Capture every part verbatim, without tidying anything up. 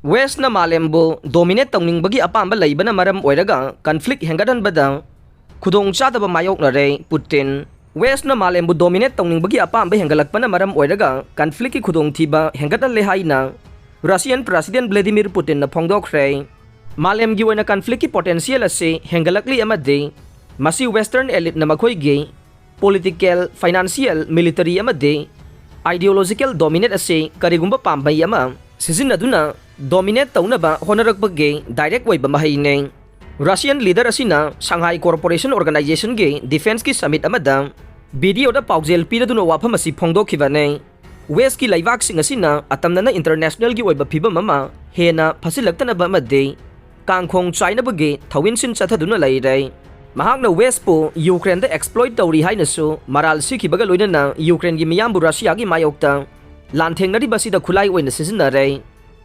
Westꯅ ꯃꯥꯂꯦꯝꯕꯨ dominate ꯇꯧꯅꯤꯡꯕꯒꯤ ꯑꯄꯥꯝꯕ ꯂꯩꯕꯅ ꯃꯔꯝ ꯑꯣꯏꯔꯒ conflict ꯍꯦꯟꯒꯠꯍꯟꯕꯗ ꯈꯨꯗꯣꯡꯆꯥꯗꯕ ꯃꯥꯌꯣꯛꯅꯔꯦ꯫ ꯄꯨꯇꯤꯟ꯫ Westꯅ ꯃꯥꯂꯦꯝꯕꯨ dominate ꯇꯧꯅꯤꯡꯕꯒꯤ ꯑꯄꯥꯝꯕ ꯍꯦꯟꯒꯠꯂꯛꯄꯅ ꯃꯔꯝ ꯑꯣꯏꯔꯒ conflictꯀꯤ ꯈꯨꯗꯣꯡꯊꯤꯕ ꯍꯦꯟꯒꯠꯍꯜꯂꯦ ꯍꯥꯏꯅ Russian President Vladimir Putinꯅ ꯐꯣꯡꯗꯣꯛꯈ꯭ꯔꯦ꯫ ꯃꯥꯂꯦꯝꯒꯤ ꯑꯣꯏꯅ conflictꯀꯤ potential ꯑꯁꯤ ꯍꯦꯟꯒꯠꯂꯛꯂꯤ ꯑꯃꯗꯤ ꯃꯁꯤ Western eliteꯅ ꯃꯈꯣꯏꯒꯤ political, financial, military ꯑꯃꯗꯤ ideological dominate ꯑꯁꯤ ꯀꯔꯤꯒꯨꯝꯕ ꯄꯥꯝꯕꯩ ꯑꯃ ꯁꯤꯖꯤꯟꯅꯗꯨꯅ dominate ꯇꯧꯅꯕ ꯍꯣꯠꯅꯔꯛꯄꯒꯤ direct ꯑꯣꯏꯕ ꯃꯍꯩꯅꯤ꯫ Russian leader ꯑꯁꯤꯅ Shanghai Cooperation Organizationꯒꯤ defenceꯀꯤ summit ꯑꯃꯗ videoꯗ ꯄꯥꯎꯖꯦꯜ ꯄꯤꯔꯗꯨꯅ ꯋꯥꯐꯝ ꯑꯁꯤ ꯐꯣꯡꯗꯣꯛꯈꯤꯕꯅꯤ꯫ Westꯀꯤ ꯂꯩꯕꯥꯛꯁꯤꯡ ꯑꯁꯤꯅ ꯑꯇꯝꯅꯅ internationalꯒꯤ ꯑꯣꯏꯕ ꯐꯤꯕꯝ ꯑꯃ ꯍꯦꯟꯅ ꯐꯠꯁꯤꯜꯂꯛꯇꯅꯕ ꯑꯃꯗꯤ ꯀꯥꯡꯈꯣꯡ ꯆꯥꯏꯅꯕꯒꯤ ꯊꯧꯏꯟꯁꯤꯟ ꯆꯠꯊꯗꯨꯅ ꯂꯩꯔꯦ꯫ ꯃꯍꯥꯛꯅ Westꯄꯨ Ukraineꯗ exploit ꯇꯧꯔꯤ ꯍꯥꯏꯅꯁꯨ ꯃꯔꯥꯜ ꯁꯤꯈꯤꯕꯒ ꯂꯣꯏꯅꯅ Ukraineꯒꯤ ꯃꯤꯌꯥꯝꯕꯨ Russiaꯒꯤ ꯃꯥꯌꯣꯛꯇ ꯂꯥꯟꯊꯦꯡꯅꯔꯤꯕ ꯑꯁꯤꯗ ꯈꯨꯠꯂꯥꯏ ꯑꯣꯏꯅ ꯁꯤꯖꯤꯟꯅꯔꯦ꯫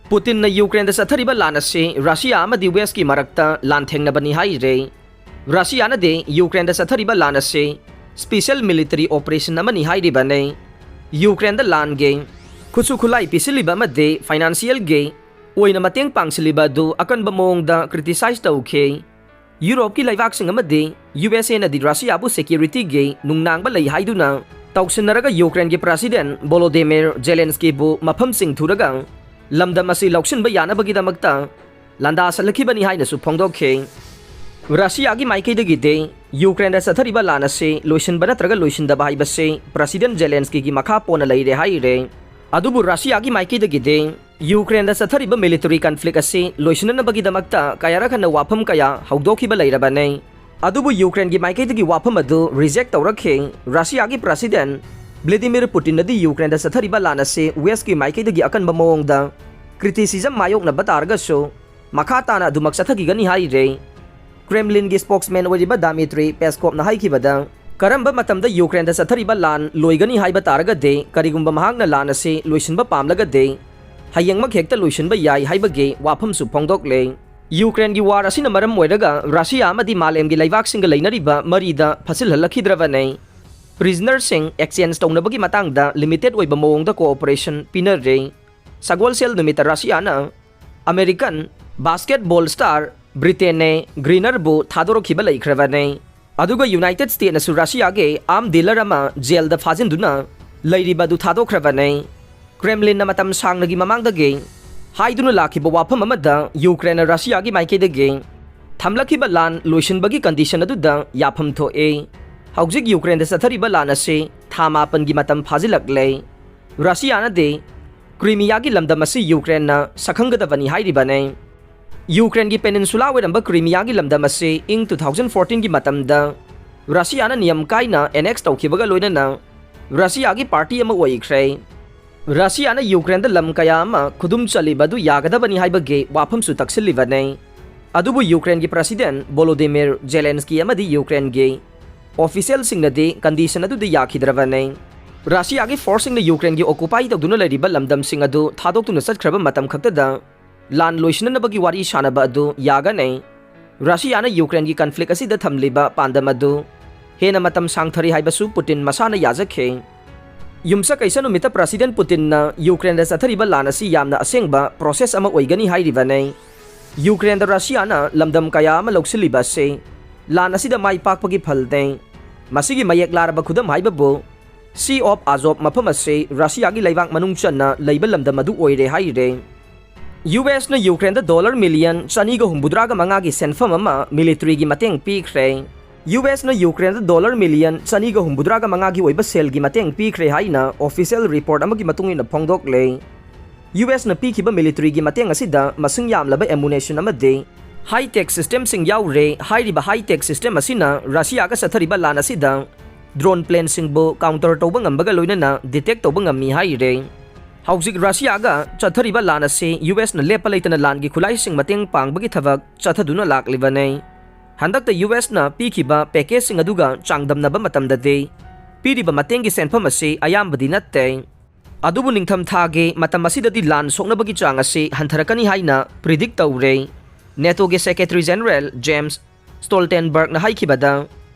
ꯄꯨꯇꯤꯟꯅ Ukraineꯗ ꯆꯠꯊꯔꯤꯕ ꯂꯥꯟ ꯑꯁꯤ Russia ꯑꯃꯗꯤ Westꯀꯤ ꯃꯔꯛꯇ ꯂꯥꯟꯊꯦꯡꯅꯕꯅꯤ ꯍꯥꯏꯔꯦ꯫ Russiaꯅꯗꯤ Ukraineꯗ ꯆꯠꯊꯔꯤꯕ ꯂꯥꯟ ꯑꯁꯤ special military operation ꯑꯃꯅꯤ ꯍꯥꯏꯔꯤꯕꯅꯤ꯫ Ukraineꯗ ꯂꯥꯟꯒꯤ ꯈꯨꯠꯁꯨ ꯈꯨꯠꯂꯥꯏ ꯄꯤꯁꯤꯜꯂꯤꯕ ꯑꯃꯗꯤ financialꯒꯤ ꯑꯣꯏꯅ ꯃꯇꯦꯡ ꯄꯥꯡꯁꯤꯜꯂꯤꯕ ꯑꯗꯨ ꯑꯀꯟꯕ ꯃꯑꯣꯡꯗ criticize ꯇꯧꯈꯤ꯫ Europeꯀꯤ ꯂꯩꯕꯥꯛꯁꯤꯡ ꯑꯃꯗꯤ USAꯅꯗꯤ Russiaꯕꯨ securityꯒꯤ ꯅꯨꯡꯅꯥꯡꯕ ꯂꯩ ꯍꯥꯏꯗꯨꯅ ꯇꯧꯁꯤꯟꯅꯔꯒ Ukraineꯒꯤ President Volodymyr Zelenskyꯕꯨ ꯃꯐꯝꯁꯤꯡ ꯊꯨꯔꯒ ꯂꯝꯗꯝ ꯑꯁꯤ ꯂꯧꯁꯤꯟꯕ ꯌꯥꯅꯕꯒꯤꯗꯃꯛꯇ ꯂꯥꯟꯗꯥꯁꯜꯂꯛꯈꯤꯕꯅꯤ ꯍꯥꯏꯅꯁꯨ ꯐꯣꯡꯗꯣꯛꯈꯤ꯫ Russiaꯒꯤ ꯃꯥꯏꯀꯩꯗꯒꯤꯗꯤ Ukraineꯗ ꯆꯠꯊꯔꯤꯕ ꯂꯥꯟ ꯑꯁꯤ ꯂꯣꯏꯁꯤꯟꯕ ꯅꯠꯇ꯭ꯔꯒ ꯂꯣꯏꯁꯤꯟꯗꯕ ꯍꯥꯏꯕꯁꯤ President Zelenskyꯒꯤ ꯃꯈꯥ ꯄꯣꯟꯅ ꯂꯩꯔꯦ ꯍꯥꯏꯔꯦ꯫ ꯑꯗꯨꯕꯨ Russiaꯒꯤ ꯃꯥꯏꯀꯩꯗꯒꯤꯗꯤ Ukraineꯗ ꯆꯠꯊꯔꯤꯕ military conflict ꯑꯁꯤ ꯂꯣꯏꯁꯤꯟꯅꯅꯕꯒꯤꯗꯃꯛꯇ ꯀꯌꯥꯔꯛ ꯍꯟꯅ ꯋꯥꯐꯝ ꯀꯌꯥ ꯍꯧꯗꯣꯛꯈꯤꯕ ꯂꯩꯔꯕꯅꯤ꯫ ꯑꯗꯨꯕꯨ Ukraineꯒꯤ ꯃꯥꯏꯀꯩꯗꯒꯤ ꯋꯥꯐꯝ ꯑꯗꯨ reject ꯇꯧꯔꯛꯈꯤ꯫ Russiaꯒꯤ President Vladimir Putinꯅꯗꯤ Ukraineꯗ ꯆꯠꯊꯔꯤꯕ ꯂꯥꯟ ꯑꯁꯤ Westꯀꯤ ꯃꯥꯏꯀꯩꯗꯒꯤ ꯑꯀꯟꯕ ꯃꯑꯣꯡꯗ criticism ꯃꯥꯌꯣꯛꯅꯕ ꯇꯥꯔꯒꯁꯨ ꯃꯈꯥ ꯇꯥꯅ ꯑꯗꯨꯃꯛ ꯆꯠꯊꯈꯤꯒꯅꯤ ꯍꯥꯏꯔꯦ꯫ Kremlinꯒꯤ spokesman ꯑꯣꯏꯔꯤꯕ Dmitry Peskovꯅ ꯍꯥꯏꯈꯤꯕꯗ, ꯀꯔꯝꯕ ꯃꯇꯝꯗ Ukraineꯗ ꯆꯠꯊꯔꯤꯕ ꯂꯥꯟ ꯂꯣꯏꯒꯅꯤ ꯍꯥꯏꯕ ꯇꯥꯔꯒꯗꯤ, ꯀꯔꯤꯒꯨꯝꯕ ꯃꯍꯥꯛꯅ ꯂꯥꯟ ꯑꯁꯤ ꯂꯣꯏꯁꯤꯟꯕ ꯄꯥꯝꯂꯒꯗꯤ, ꯍꯌꯦꯡꯃꯛ ꯍꯦꯛꯇ ꯂꯣꯏꯁꯤꯟꯕ ꯌꯥꯏ ꯍꯥꯏꯕꯒꯤ ꯋꯥꯐꯝꯁꯨ ꯐꯣꯡꯗꯣꯛꯂꯦ꯫ Ukraineꯒꯤ war ꯑꯁꯤꯅ ꯃꯔꯝ ꯑꯣꯏꯔꯒ Russia ꯑꯃꯗꯤ ꯃꯥꯂꯦꯝꯒꯤ ꯂꯩꯕꯥꯛꯁꯤꯡꯒ ꯂꯩꯅꯔꯤꯕ ꯃꯔꯤꯗ ꯐꯠꯁꯤꯜꯍꯜꯂꯛꯈꯤꯗ꯭ꯔꯕꯅꯤ꯫ Prisonerꯁꯤꯡ exchange ꯇꯧꯅꯕꯒꯤ ꯃꯇꯥꯡꯗ limited ꯑꯣꯏꯕ ꯃꯑꯣꯡꯗ cooperation ꯄꯤꯅꯔꯦ꯫ ꯁꯒꯣꯜꯁꯦꯜ ꯅꯨꯃꯤꯠꯇ Russiaꯅ ꯑꯃꯦꯔꯤꯀꯟ ꯕꯥꯁꯀꯦꯠꯕꯣꯜ ꯁ꯭ꯇꯥꯔ ꯕ꯭ꯔꯤꯇꯦꯟꯅꯦ ꯒ꯭ꯔꯤꯅꯔꯕꯨ ꯊꯥꯗꯣꯔꯛꯈꯤꯕ ꯂꯩꯈ꯭ꯔꯕꯅꯦ꯫ ꯑꯗꯨꯒ ꯌꯨꯅꯥꯏꯇꯦꯗ ꯁ꯭ꯇꯦꯠꯅꯁꯨ ꯔꯁꯤꯌꯥꯒꯤ ꯑꯥꯔꯝ ꯗꯤꯂꯔ ꯑꯃ ꯖꯦꯜꯗ ꯐꯥꯖꯤꯟꯗꯨꯅ ꯂꯩꯔꯤꯕ ꯑꯗꯨ ꯊꯥꯗꯣꯛꯈ꯭ꯔꯕꯅꯦ꯫ ꯀ꯭ꯔꯦꯝꯂꯤꯟꯅ ꯃꯇꯝ ꯁꯥꯡꯅꯒꯤ ꯃꯃꯥꯡꯗꯒꯤ ꯍꯥꯏꯗꯨꯅ ꯂꯥꯛꯈꯤꯕ ꯋꯥꯐꯝ ꯑꯃꯗ ꯌꯨꯀ꯭ꯔꯦꯟꯅ ꯔꯁꯤꯌꯥꯒꯤ ꯃꯥꯏꯀꯩꯗꯒꯤ ꯊꯝꯂꯛꯈꯤꯕ ꯂꯥꯟ ꯂꯣꯏꯁꯤꯟꯕꯒꯤ ꯀꯟꯗꯤꯁꯟ ꯑꯗꯨꯗ ꯌꯥꯐꯝ ꯊꯣꯛꯏ꯫ ꯍꯧꯖꯤꯛ ꯌꯨꯀ꯭ꯔꯦꯟꯗ ꯆꯠꯊꯔꯤꯕ ꯂꯥꯟ ꯑꯁꯤ ꯊꯥ ꯃꯥꯄꯟꯒꯤ ꯃꯇꯝ ꯐꯥꯖꯤꯜꯂꯛꯂꯦ꯫ ꯔꯁꯤꯌꯥꯅꯗꯤ ꯀ꯭ꯔꯤꯃꯤꯌꯥꯒꯤ ꯂꯝꯗꯝ ꯑꯁꯤ ꯌꯨꯀ꯭ꯔꯦꯟꯅ ꯁꯛꯈꯪꯒꯗꯕꯅꯤ ꯍꯥꯏꯔꯤꯕꯅꯦ꯫ ꯌꯨꯀ꯭ꯔꯦꯟꯒꯤ ꯄꯦꯅꯤꯟꯁꯨꯂꯥ ꯑꯣꯏꯔꯝꯕ ꯀ꯭ꯔꯤꯃꯤꯌꯥꯒꯤ ꯂꯝꯗꯝ ꯑꯁꯤ ꯏꯪ ꯇꯨ ꯊꯥꯎꯖꯟ ꯐꯣꯔꯇꯤꯟꯒꯤ ꯃꯇꯝꯗ ꯔꯁꯤꯌꯥꯅ ꯅꯤꯌꯝ ꯀꯥꯏꯅ ꯑꯦꯅꯦꯛꯁ ꯇꯧꯈꯤꯕꯒ ꯂꯣꯏꯅꯅ ꯔꯁꯤꯌꯥꯒꯤ ꯄꯥꯔꯇꯤ ꯑꯃ ꯑꯣꯏꯈ꯭ꯔꯦ꯫ ꯔꯁꯤꯌꯥꯅ ꯌꯨꯀ꯭ꯔꯦꯟꯗ ꯂꯝ ꯀꯌꯥ ꯑꯃ ꯈꯨꯗꯨꯝ ꯆꯜꯂꯤꯕ ꯑꯗꯨ ꯌꯥꯒꯗꯕꯅꯤ ꯍꯥꯏꯕꯒꯤ ꯋꯥꯐꯝꯁꯨ ꯇꯛꯁꯤꯜꯂꯤꯕꯅꯤ꯫ ꯑꯗꯨꯕꯨ ꯌꯨꯀ꯭ꯔꯦꯟꯒꯤ ꯄ꯭ꯔꯁꯤꯗꯦꯟ ꯚꯣꯂꯣꯗꯤꯃꯤꯔ ꯖꯦꯂꯦꯟꯁꯀꯤ ꯑꯃꯗꯤ ꯌꯨꯀ꯭ꯔꯦꯟꯒꯤ ꯑꯣꯐꯤꯁꯤꯌꯦꯜꯁꯤꯡꯅꯗꯤ ꯀꯟꯗꯤꯁꯟ ꯑꯗꯨꯗ ꯌꯥꯈꯤꯗ꯭ꯔꯕꯅꯤ꯫ ꯔꯁꯤꯌꯥꯒꯤ ꯐꯣꯔꯁꯁꯤꯡꯅ ꯌꯨꯀ꯭ꯔꯦꯟꯒꯤ ꯑꯣꯀꯨꯄꯥꯏ ꯇꯧꯗꯨꯅ ꯂꯩꯔꯤꯕ ꯂꯝꯗꯝꯁꯤꯡ ꯑꯗꯨ ꯊꯥꯗꯣꯛꯇꯨꯅ ꯆꯠꯈ꯭ꯔꯕ ꯃꯇꯝ ꯈꯛꯇꯗ ꯂꯥꯟ ꯂꯣꯏꯁꯤꯟꯅꯅꯕꯒꯤ ꯋꯥꯔꯤ ꯁꯥꯅꯕ ꯑꯗꯨ ꯌꯥꯒꯅꯤ꯫ ꯔꯁꯤꯌꯥꯅ ꯌꯨꯀ꯭ꯔꯦꯟꯒꯤ ꯀꯟꯐ꯭ꯂꯤꯛ ꯑꯁꯤꯗ ꯊꯝꯂꯤꯕ ꯄꯥꯟꯗꯝ ꯑꯗꯨ ꯍꯦꯟꯅ ꯃꯇꯝ ꯁꯥꯡꯊꯔꯤ ꯍꯥꯏꯕꯁꯨ ꯄꯨꯇꯤꯟ ꯃꯁꯥꯅ ꯌꯥꯖꯈꯤ꯫ ꯌꯨꯝꯁꯀꯩꯁ ꯅꯨꯃꯤꯠꯇ ꯄ꯭ꯔꯁꯤꯗꯦꯟ ꯄꯨꯇꯤꯟꯅ ꯌꯨꯀ꯭ꯔꯦꯟꯗ ꯆꯠꯊꯔꯤꯕ ꯂꯥꯟ ꯑꯁꯤ ꯌꯥꯝꯅ ꯑꯁꯦꯡꯕ ꯄ꯭ꯔꯣꯁꯦꯁ ꯑꯃ ꯑꯣꯏꯒꯅꯤ ꯍꯥꯏꯔꯤꯕꯅꯤ꯫ ꯌꯨꯀ꯭ꯔꯦꯟꯗ ꯔꯁꯤꯌꯥꯅ ꯂꯝꯗꯝ ꯀꯌꯥ ꯑꯃ ꯂꯧꯁꯤꯜꯂꯤꯕ ꯑꯁꯤ ꯂꯥꯟ ꯑꯁꯤꯗ ꯃꯥꯏ ꯄꯥꯛꯄꯒꯤ ꯐꯜꯅꯤ꯫ ꯃꯁꯤꯒꯤ ꯃꯌꯦꯛ ꯂꯥꯔꯕ ꯈꯨꯗꯝ ꯍꯥꯏꯕꯕꯨ ꯁꯤ ꯑꯣꯐ ꯑꯥꯖꯣꯞ ꯃꯐꯝ ꯑꯁꯤ ꯔꯁꯤꯌꯥꯒꯤ ꯂꯩꯕꯥꯛ ꯃꯅꯨꯡ ꯆꯟꯅ ꯂꯩꯕ ꯂꯝꯗꯝ ꯑꯗꯨ ꯑꯣꯏꯔꯦ ꯍꯥꯏꯔꯦ꯫ ꯌꯨ ꯑꯦꯁꯅ ꯌꯨꯀ꯭ꯔꯦꯟꯗ ꯗꯣꯂꯔ ꯃꯤꯂꯤꯌꯟ ꯆꯅꯤꯒ ꯍꯨꯝꯐꯨꯇꯔꯥꯒ ꯃꯉꯥꯒꯤ ꯁꯦꯟꯐꯝ ꯑꯃ ꯃꯤꯂꯤꯇꯔꯤꯒꯤ ꯃꯇꯦꯡ ꯄꯤꯈ꯭ꯔꯦ꯫ ꯌꯨ ꯑꯦꯁꯅ ꯌꯨꯀ꯭ꯔꯦꯟꯗ ꯗꯣꯂꯔ ꯃꯤꯂꯤꯌꯟ ꯆꯅꯤꯒ ꯍꯨꯝꯐꯨꯇꯔꯥꯒ ꯃꯉꯥꯒꯤ ꯑꯣꯏꯕ ꯁꯦꯜꯒꯤ ꯃꯇꯦꯡ ꯄꯤꯈ꯭ꯔꯦ ꯍꯥꯏꯅ ꯑꯣꯐꯤꯁꯤꯌꯦꯜ ꯔꯤꯄꯣꯔꯠ ꯑꯃꯒꯤ ꯃꯇꯨꯡ ꯏꯟꯅ ꯐꯣꯡꯗꯣꯛꯂꯦ꯫ ꯌꯨ ꯑꯦꯁꯅ ꯄꯤꯈꯤꯕ ꯃꯤꯂꯤꯇꯔꯤꯒꯤ ꯃꯇꯦꯡ ꯑꯁꯤꯗ ꯃꯁꯤꯡ ꯌꯥꯝꯂꯕ ꯑꯦꯃꯨꯅꯦꯁꯟ ꯑꯃꯗꯤ ꯍꯥꯏ-ꯇꯦꯛ ꯁꯤꯁꯇꯦꯝꯁꯤꯡ ꯌꯥꯎꯔꯦ꯫ ꯍꯥꯏꯔꯤꯕ ꯍꯥꯏ-ꯇꯦꯛ ꯁꯤꯁꯇꯦꯝ ꯑꯁꯤꯅ ꯔꯁꯤꯌꯥꯒ ꯆꯠꯊꯔꯤꯕ ꯂꯥꯟ ꯑꯁꯤꯗ ꯗ꯭ꯔꯣꯟ ꯄ꯭ꯂꯦꯟꯁꯤꯡꯕꯨ ꯀꯥꯎꯟꯇꯔ ꯇꯧꯕ ꯉꯝꯕꯒ ꯂꯣꯏꯅꯅ ꯗꯤꯇꯦꯛ ꯇꯧꯕ ꯉꯝꯃꯤ ꯍꯥꯏꯔꯦ꯫ ꯍꯧꯖꯤꯛ ꯔꯁꯤꯌꯥꯒ ꯆꯠꯊꯔꯤꯕ ꯂꯥꯟ ꯑꯁꯤ ꯌꯨ ꯑꯦꯁꯅ ꯂꯦꯞꯄ ꯂꯩꯇꯅ ꯂꯥꯟꯒꯤ ꯈꯨꯠꯂꯥꯏꯁꯤꯡ ꯃꯇꯦꯡ ꯄꯥꯡꯕꯒꯤ ꯊꯕꯛ ꯆꯠꯊꯗꯨꯅ ꯂꯥꯛꯂꯤꯕꯅꯤ꯫ ꯍꯟꯗꯛꯇ ꯌꯨ ꯑꯦꯁꯅ ꯄꯤꯈꯤꯕ ꯄꯦꯀꯦꯖꯁꯤꯡ ꯑꯗꯨꯒ ꯆꯥꯡꯗꯝꯅꯕ ꯃꯇꯝꯗꯗꯤ ꯄꯤꯔꯤꯕ ꯃꯇꯦꯡꯒꯤ ꯁꯦꯟꯐꯝ ꯑꯁꯤ ꯑꯌꯥꯝꯕꯗꯤ ꯅꯠꯇꯦ꯫ ꯑꯗꯨꯕꯨ ꯅꯤꯡꯊꯝ ꯊꯥꯒꯤ ꯃꯇꯝ ꯑꯁꯤꯗꯗꯤ ꯂꯥꯟ ꯁꯣꯛꯅꯕꯒꯤ ꯆꯥꯡ ꯑꯁꯤ ꯍꯟꯊꯔꯛꯀꯅꯤ ꯍꯥꯏꯅ ꯄ꯭ꯔꯤꯗꯤꯛ ꯇꯧꯔꯦ꯫ ꯅꯦꯇꯣꯒꯤ ꯁꯦꯀ꯭ꯔꯦꯇꯔꯤ ꯖꯦꯅꯔꯦꯜ ꯖꯦꯝꯁ ꯁ꯭ꯇꯣꯜꯇꯦꯟꯕꯔꯒꯅ ꯍꯥꯏꯈꯤꯕꯗ,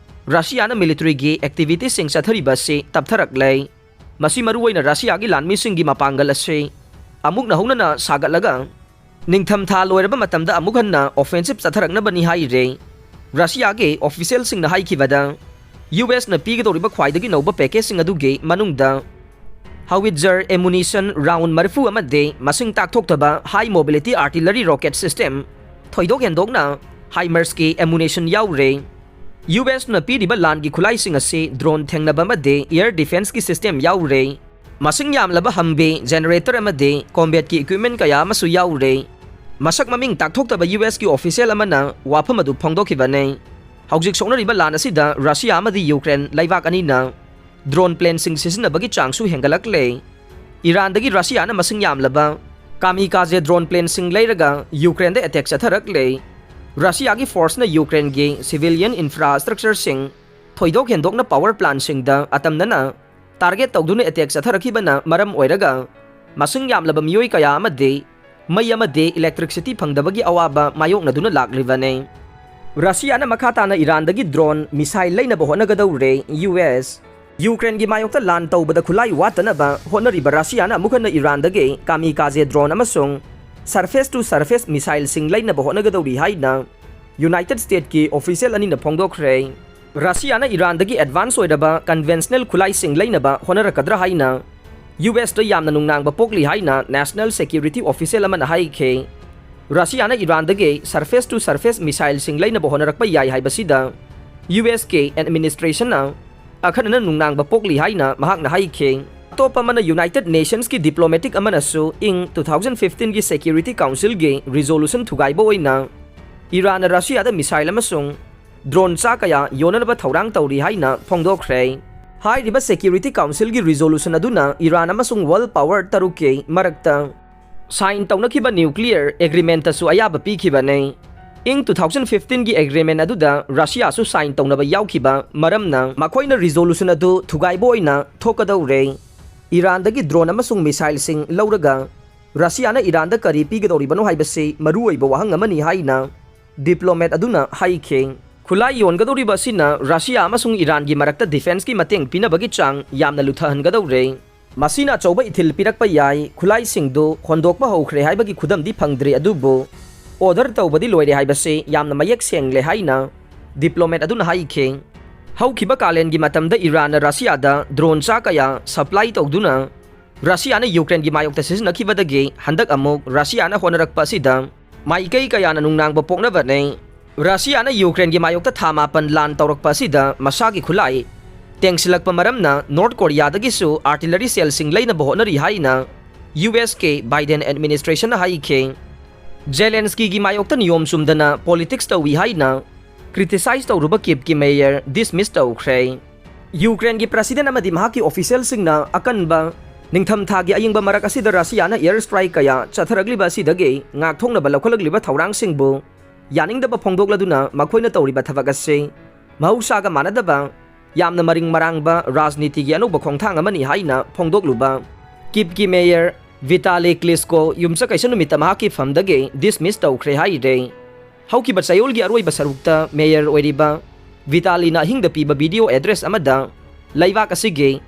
ꯔꯁꯤꯌꯥꯅ ꯃꯤꯂꯤꯇꯔꯤꯒꯤ ꯑꯦꯛꯇꯤꯚꯤꯇꯤꯁꯤꯡ ꯆꯠꯊꯔꯤꯕ ꯑꯁꯤ ꯇꯞꯊꯔꯛꯂꯦ꯫ ꯃꯁꯤ ꯃꯔꯨꯑꯣꯏꯅ ꯔꯁꯤꯌꯥꯒꯤ ꯂꯥꯟꯃꯤꯁꯤꯡꯒꯤ ꯃꯄꯥꯡꯒꯜ ꯑꯁꯤ ꯑꯃꯨꯛ ꯅꯧꯍꯧꯅꯅ ꯁꯥꯒꯠꯂꯒ ꯅꯤꯡꯊꯝ ꯊꯥ ꯂꯣꯏꯔꯕ ꯃꯇꯝꯗ ꯑꯃꯨꯛ ꯍꯟꯅ offensive ꯆꯠꯊꯔꯛꯅꯕꯅꯤ ꯍꯥꯏꯔꯦ꯫ ꯔꯁꯤꯌꯥꯒꯤ officialꯁꯤꯡꯅ ꯍꯥꯏꯈꯤꯕꯗ, USꯅ ꯄꯤꯒꯗꯧꯔꯤꯕ ꯈ꯭ꯋꯥꯏꯗꯒꯤ ꯅꯧꯕ packageꯁꯤꯡ ꯑꯗꯨꯒꯤ ꯃꯅꯨꯡꯗ howitzer ammunition round ꯃꯔꯤꯐꯨ ꯑꯃꯗꯤ ꯃꯁꯤꯡ ꯇꯥꯛꯊꯣꯛꯇꯕ high mobility artillery rocket system, ꯊꯣꯏꯗꯣꯛ ꯍꯦꯟꯗꯣꯛꯅ HIMARSꯀꯤ ammunition ꯌꯥꯎꯔꯦ꯫ USꯅ ꯄꯤꯔꯤꯕ ꯂꯥꯟꯒꯤ ꯈꯨꯠꯂꯥꯏꯁꯤꯡ ꯑꯁꯤ drone ꯊꯦꯡꯅꯕ ꯑꯃꯗꯤ air defenceꯀꯤ system ꯌꯥꯎꯔꯦ꯫ ꯃꯁꯤꯡ ꯌꯥꯝꯂꯕ Humvee, generator ꯑꯃꯗꯤ combatꯀꯤ equipment ꯀꯌꯥ ꯑꯃꯁꯨ ꯌꯥꯎꯔꯦ꯫ ꯃꯁꯛ ꯃꯃꯤꯡ ꯇꯥꯛꯊꯣꯛꯇꯕ USꯀꯤ official ꯑꯃꯅ ꯋꯥꯐꯝ ꯑꯗꯨ ꯐꯣꯡꯗꯣꯛꯈꯤꯕꯅꯤ꯫ ꯍꯧꯖꯤꯛ ꯁꯣꯛꯅꯔꯤꯕ ꯂꯥꯟ ꯑꯁꯤꯗ ꯔꯁꯤꯌꯥ ꯑꯃꯗꯤ ꯌꯨꯀ꯭ꯔꯦꯟ ꯂꯩꯕꯥꯛ ꯑꯅꯤꯅ drone planeꯁꯤꯡ ꯁꯤꯖꯤꯟꯅꯕꯒꯤ ꯆꯥꯡꯁꯨ ꯍꯦꯟꯒꯠꯂꯛꯂꯦ꯫ ꯏꯔꯥꯟꯗꯒꯤ ꯔꯁꯤꯌꯥꯅ ꯃꯁꯤꯡ ꯌꯥꯝꯂꯕ kamikaze drone planeꯁꯤꯡ ꯂꯩꯔꯒ ꯌꯨꯀ꯭ꯔꯦꯟꯗ attack ꯆꯠꯊꯔꯛꯂꯦ꯫ ꯔꯁꯤꯌꯥꯒꯤ forceꯅ ꯌꯨꯀ꯭ꯔꯦꯟꯒꯤ civilian infrastructureꯁꯤꯡ, ꯊꯣꯏꯗꯣꯛ ꯍꯦꯟꯗꯣꯛꯅ power plantꯁꯤꯡꯗ ꯑꯇꯝꯅꯅ target ꯇꯧꯗꯨꯅ attack ꯆꯠꯊꯔꯛꯈꯤꯕꯅ ꯃꯔꯝ ꯑꯣꯏꯔꯒ ꯃꯁꯤꯡ ꯌꯥꯝꯂꯕ ꯃꯤꯑꯣꯏ ꯀꯌꯥ ꯑꯃꯗꯤ ꯃꯩ ꯑꯃꯗꯤ electricity ꯐꯪꯗꯕꯒꯤ ꯑꯋꯥꯕ ꯃꯥꯌꯣꯛꯅꯗꯨꯅ ꯂꯥꯛꯂꯤꯕꯅꯤ꯫ ꯔꯁꯤꯌꯥꯅ ꯃꯈꯥ ꯇꯥꯅ ꯏꯔꯥꯟꯗꯒꯤ drone, missile ꯂꯩꯅꯕ ꯍꯣꯠꯅꯒꯗꯧꯔꯦ꯫ US ꯌꯨꯀ꯭ꯔꯦꯟꯒꯤ ꯃꯥꯌꯣꯛꯇ ꯂꯥꯟ ꯇꯧꯕꯗ ꯈꯨꯠꯂꯥꯏ ꯋꯥꯠꯇꯅꯕ ꯍꯣꯠꯅꯔꯤꯕ ꯔꯁꯤꯌꯥꯅ ꯑꯃꯨꯛ ꯍꯟꯅ ꯏꯔꯥꯟꯗꯒꯤ kamikaze drone ꯑꯃꯁꯨꯡ surface to surface missileꯁꯤꯡ ꯂꯩꯅꯕ ꯍꯣꯠꯅꯒꯗꯧꯔꯤ ꯍꯥꯏꯅ United Statesꯀꯤ official ꯑꯅꯤꯅ ꯐꯣꯡꯗꯣꯛꯈ꯭ꯔꯦ꯫ ꯔꯁꯤꯌꯥꯅ ꯏꯔꯥꯟꯗꯒꯤ advance ꯑꯣꯏꯔꯕ conventional ꯈꯨꯠꯂꯥꯏꯁꯤꯡ ꯂꯩꯅꯕ ꯍꯣꯠꯅꯔꯛꯀꯗ꯭ꯔꯥ ꯍꯥꯏꯅ USꯇ ꯌꯥꯝꯅ ꯅꯨꯡꯅꯥꯡꯕ ꯄꯣꯛꯂꯤ ꯍꯥꯏꯅ national security official ꯑꯃꯅ ꯍꯥꯏꯈꯤ꯫ ꯔꯁꯤꯌꯥꯅ ꯏꯔꯥꯟꯗꯒꯤ surface to surface missileꯁꯤꯡ ꯂꯩꯅꯕ ꯍꯣꯠꯅꯔꯛꯄ ꯌꯥꯏ ꯍꯥꯏꯕꯁꯤꯗ USꯀꯤ administrationꯅ ꯑꯈꯟꯅꯅ ꯅꯨꯡꯅꯥꯡꯕ ꯄꯣꯛꯂꯤ ꯍꯥꯏꯅ ꯃꯍꯥꯛꯅ ꯍꯥꯏꯈꯤ꯫ ꯑꯇꯣꯞꯄ ꯑꯃꯅ, United Nationsꯀꯤ diplomatic ꯑꯃꯅꯁꯨ ꯏꯪ two thousand fifteenꯒꯤ Security Councilꯒꯤ resolution ꯊꯨꯒꯥꯏꯕ ꯑꯣꯏꯅ ꯏꯔꯥꯟꯅ ꯔꯁꯤꯌꯥꯗ missile ꯑꯃꯁꯨꯡ drone ꯆꯥ ꯀꯌꯥ ꯌꯣꯟꯅꯅꯕ ꯊꯧꯔꯥꯡ ꯇꯧꯔꯤ ꯍꯥꯏꯅ ꯐꯣꯡꯗꯣꯛꯈ꯭ꯔꯦ꯫ ꯍꯥꯏꯔꯤꯕ Security Councilꯒꯤ resolution ꯑꯗꯨꯅ ꯏꯔꯥꯟ ꯑꯃꯁꯨꯡ world power ꯇꯔꯨꯛꯀꯤ ꯃꯔꯛꯇ sign ꯇꯧꯅꯈꯤꯕ nuclear agreementꯇꯁꯨ ꯑꯌꯥꯕ ꯄꯤꯈꯤꯕꯅꯤ꯫ ꯏꯪ two thousand fifteenꯒꯤ agreement ꯑꯗꯨꯗ ꯔꯁꯤꯌꯥꯁꯨ sign ꯇꯧꯅꯕ ꯌꯥꯎꯈꯤꯕ ꯃꯔꯝꯅ ꯃꯈꯣꯏꯅ resolution ꯑꯗꯨ ꯊꯨꯒꯥꯏꯕ ꯑꯣꯏꯅ ꯊꯣꯛꯀꯗꯧꯔꯦ꯫ ꯏꯔꯥꯟꯗꯒꯤ drone ꯑꯃꯁꯨꯡ missileꯁꯤꯡ ꯂꯧꯔꯒ ꯔꯁꯤꯌꯥꯅ ꯏꯔꯥꯟꯗ ꯀꯔꯤ ꯄꯤꯒꯗꯧꯔꯤꯕꯅꯣ ꯍꯥꯏꯕꯁꯤ ꯃꯔꯨꯑꯣꯏꯕ ꯋꯥꯍꯪ ꯑꯃꯅꯤ ꯍꯥꯏꯅ diplomat ꯑꯗꯨꯅ ꯍꯥꯏꯈꯤ꯫ ꯈꯨꯠꯂꯥꯏ ꯌꯣꯟꯒꯗꯧꯔꯤꯕ ꯑꯁꯤꯅ ꯔꯁꯤꯌꯥ ꯑꯃꯁꯨꯡ ꯏꯔꯥꯟꯒꯤ ꯃꯔꯛꯇ defenceꯀꯤ ꯃꯇꯦꯡ ꯄꯤꯅꯕꯒꯤ ꯆꯥꯡ ꯌꯥꯝꯅ ꯂꯨꯊꯍꯟꯒꯗꯧꯔꯦ꯫ ꯃꯁꯤꯅ ꯑꯆꯧꯕ ꯏꯊꯤꯜ ꯄꯤꯔꯛꯄ ꯌꯥꯏ, ꯈꯨꯠꯂꯥꯏꯁꯤꯡꯗꯨ ꯍꯣꯟꯗꯣꯛꯄ ꯍꯧꯈ꯭ꯔꯦ ꯍꯥꯏꯕꯒꯤ ꯈꯨꯗꯝꯗꯤ ꯐꯪꯗ꯭ꯔꯤ, ꯑꯗꯨꯕꯨ order ꯇꯧꯕꯗꯤ ꯂꯣꯏꯔꯦ ꯍꯥꯏꯕꯁꯤ ꯌꯥꯝꯅ ꯃꯌꯦꯛ ꯁꯦꯡꯂꯦ ꯍꯥꯏꯅ diplomat ꯑꯗꯨꯅ ꯍꯥꯏꯈꯤ꯫ ꯍꯧꯈꯤꯕ ꯀꯥꯂꯦꯟꯒꯤ ꯃꯇꯝꯗ ꯏꯔꯥꯟꯅ ꯔꯁꯤꯌꯥꯗ drone ꯆꯥ ꯀꯌꯥ supply ꯇꯧꯗꯨꯅ ꯔꯁꯤꯌꯥꯅ ꯌꯨꯀ꯭ꯔꯦꯟꯒꯤ ꯃꯥꯌꯣꯛꯇ ꯁꯤꯖꯤꯟꯅꯈꯤꯕꯗꯒꯤ ꯍꯟꯗꯛ ꯑꯃꯨꯛ ꯔꯁꯤꯌꯥꯅ ꯍꯣꯠꯅꯔꯛꯄ ꯑꯁꯤꯗ ꯃꯥꯏꯀꯩ ꯀꯌꯥꯅ ꯅꯨꯡꯅꯥꯡꯕ ꯄꯣꯛꯅꯕꯅꯦ꯫ ꯔꯁꯤꯌꯥꯅ ꯌꯨꯀ꯭ꯔꯦꯟꯒꯤ ꯃꯥꯌꯣꯛꯇ ꯊꯥ ꯃꯥꯄꯟ ꯂꯥꯟ ꯇꯧꯔꯛꯄ ꯑꯁꯤꯗ ꯃꯁꯥꯒꯤ ꯈꯨꯠꯂꯥꯏ ꯇꯦꯡꯁꯤꯜꯂꯛꯄ ꯃꯔꯝꯅ ꯅꯣꯔꯠ ꯀꯣꯔꯤꯌꯥꯗꯒꯤꯁꯨ artillery cellꯁꯤꯡ ꯂꯩꯅꯕ ꯍꯣꯠꯅꯔꯤ ꯍꯥꯏꯅ ꯌꯨ ꯑꯦꯁ ꯀꯤ ꯕꯥꯏꯗꯦꯟ administrationꯅ ꯍꯥꯏꯈꯤ꯫ ꯖꯦꯂꯦꯟꯁꯀꯤꯒꯤ ꯃꯥꯌꯣꯛꯇ ꯅꯤꯌꯣꯝ ꯆꯨꯝꯗꯅ politics ꯇꯧꯏ ꯍꯥꯏꯅ criticize ꯇꯧꯔꯨꯕ ꯀꯤꯞꯀꯤ mayor dismiss ꯇꯧꯈ꯭ꯔꯦ꯫ ꯌꯨꯀ꯭ꯔꯦꯟꯒꯤ president ꯑꯃꯗꯤ ꯃꯍꯥꯛꯀꯤ officialꯁꯤꯡꯅ ꯑꯀꯟꯕ ꯅꯤꯡꯊꯝꯊꯥꯒꯤ ꯑꯏꯪꯕ ꯃꯔꯛ ꯑꯁꯤꯗ ꯔꯁꯤꯌꯥꯅ air strike ꯀꯌꯥ ꯆꯠꯊꯔꯛꯂꯤꯕ ꯑꯁꯤꯗꯒꯤ ꯉꯥꯛꯊꯣꯛꯅꯕ ꯂꯧꯈꯠꯂꯛꯂꯤꯕ ꯊꯧꯔꯥꯡꯁꯤꯡꯕꯨ ꯌꯥꯅꯤꯡꯗꯕ ꯐꯣꯡꯗꯣꯛꯂꯗꯨꯅ ꯃꯈꯣꯏꯅ ꯇꯧꯔꯤꯕ ꯊꯕꯛ ꯑꯁꯤ ꯃꯍꯧꯁꯥꯒ ꯃꯥꯟꯅꯗꯕ ꯌꯥꯝꯅ ꯃꯔꯤꯡ ꯃꯔꯥꯡꯕ ꯔꯥꯖꯅꯤꯇꯤꯒꯤ ꯑꯅꯧꯕ ꯈꯣꯡꯊꯥꯡ ꯑꯃꯅꯤ ꯍꯥꯏꯅ ꯐꯣꯡꯗꯣꯛꯂꯨꯕ ꯀꯤꯞꯀꯤ mayor ꯚꯤꯇꯥꯂꯤ ꯀ꯭ꯂꯤꯁꯀꯣ ꯌꯨꯝꯁꯀꯩꯁ ꯅꯨꯃꯤꯠꯇ ꯃꯍꯥꯛꯀꯤ ꯐꯝꯗꯒꯤ dismiss ꯇꯧꯈ꯭ꯔꯦ ꯍꯥꯏꯔꯦ꯫ ꯍꯧꯈꯤꯕ ꯆꯌꯣꯜꯒꯤ ꯑꯔꯣꯏꯕ ꯁꯔꯨꯛꯇ mayor ꯑꯣꯏꯔꯤꯕ ꯚꯤꯇꯥꯂꯤꯅ ꯑꯍꯤꯡꯗ ꯄꯤꯕ video address ꯑꯃꯗ ꯂꯩꯕꯥꯛ ꯑꯁꯤꯒꯤ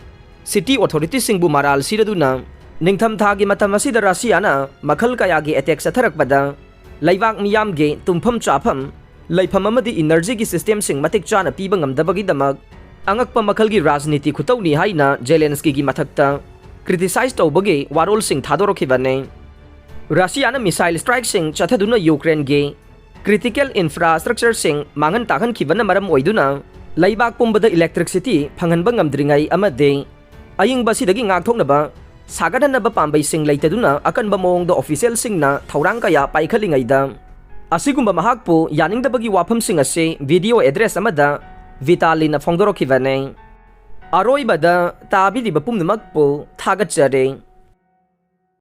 city authorityꯁꯤꯡꯕꯨ ꯃꯔꯥꯜ ꯁꯤꯔꯗꯨꯅ ꯅꯤꯡꯊꯝꯊꯥꯒꯤ ꯃꯇꯝ ꯑꯁꯤꯗ ꯔꯁꯤꯌꯥꯅ ꯃꯈꯜ ꯀꯌꯥꯒꯤ attack ꯆꯠꯊꯔꯛꯄꯗ ꯂꯩꯕꯥꯛ ꯃꯤꯌꯥꯝꯒꯤ ꯇꯨꯝꯐꯝ ꯆꯥꯐꯝ, ꯂꯩꯐꯝ ꯑꯃꯗꯤ energyꯒꯤ systemꯁꯤꯡ ꯃꯇꯤꯛ ꯆꯥꯅ ꯄꯤꯕ ꯉꯝꯗꯕꯒꯤꯗꯃꯛ ꯑꯉꯛꯄ ꯃꯈꯜꯒꯤ ꯔꯥꯖꯅꯤꯇꯤ ꯈꯨꯇꯧꯅꯤ ꯍꯥꯏꯅ ꯖꯦꯂꯦꯟꯁꯀꯤꯒꯤ ꯃꯊꯛꯇ criticize ꯇꯧꯕꯒꯤ ꯋꯥꯔꯣꯜꯁꯤꯡ ꯊꯥꯗꯣꯔꯛꯈꯤꯕꯅꯤ꯫ ꯔꯁꯤꯌꯥꯅ missile strikeꯁꯤꯡ ꯆꯠꯊꯗꯨꯅ ꯌꯨꯀ꯭ꯔꯦꯟꯒꯤ critical infrastructureꯁꯤꯡ ꯃꯥꯡꯍꯟ ꯇꯥꯛꯍꯟꯈꯤꯕꯅ ꯃꯔꯝ ꯑꯣꯏꯗꯨꯅ ꯂꯩꯕꯥꯛ ꯄꯨꯝꯕꯗ electricity ꯐꯪꯍꯟꯕ ꯉꯝꯗ꯭ꯔꯤꯉꯩ ꯑꯃꯗꯤ ꯑꯏꯪꯕ ꯑꯁꯤꯗꯒꯤ ꯉꯥꯛꯊꯣꯛꯅꯕ ꯁꯥꯒꯠꯍꯟꯅꯕ ꯄꯥꯝꯕꯩꯁꯤꯡ ꯂꯩꯇꯗꯨꯅ ꯑꯀꯟꯕ ꯃꯑꯣꯡꯗ officialꯁꯤꯡꯅ ꯊꯧꯔꯥꯡ ꯀꯌꯥ ꯄꯥꯏꯈꯠꯂꯤꯉꯩꯗ ꯑꯁꯤꯒꯨꯝꯕ ꯃꯍꯥꯛꯄꯨ ꯌꯥꯅꯤꯡꯗꯕꯒꯤ ꯋꯥꯐꯝꯁꯤꯡ ꯑꯁꯤ video address ꯑꯃꯗ ꯚꯤꯇꯥꯂꯤꯅ ꯐꯣꯡꯗꯣꯔꯛꯈꯤꯕꯅꯤ꯫ ꯑꯔꯣꯏꯕꯗ ꯇꯥꯕꯤꯔꯤꯕ ꯄꯨꯝꯅꯃꯛꯄꯨ ꯊꯥꯒꯠꯆꯔꯤ꯫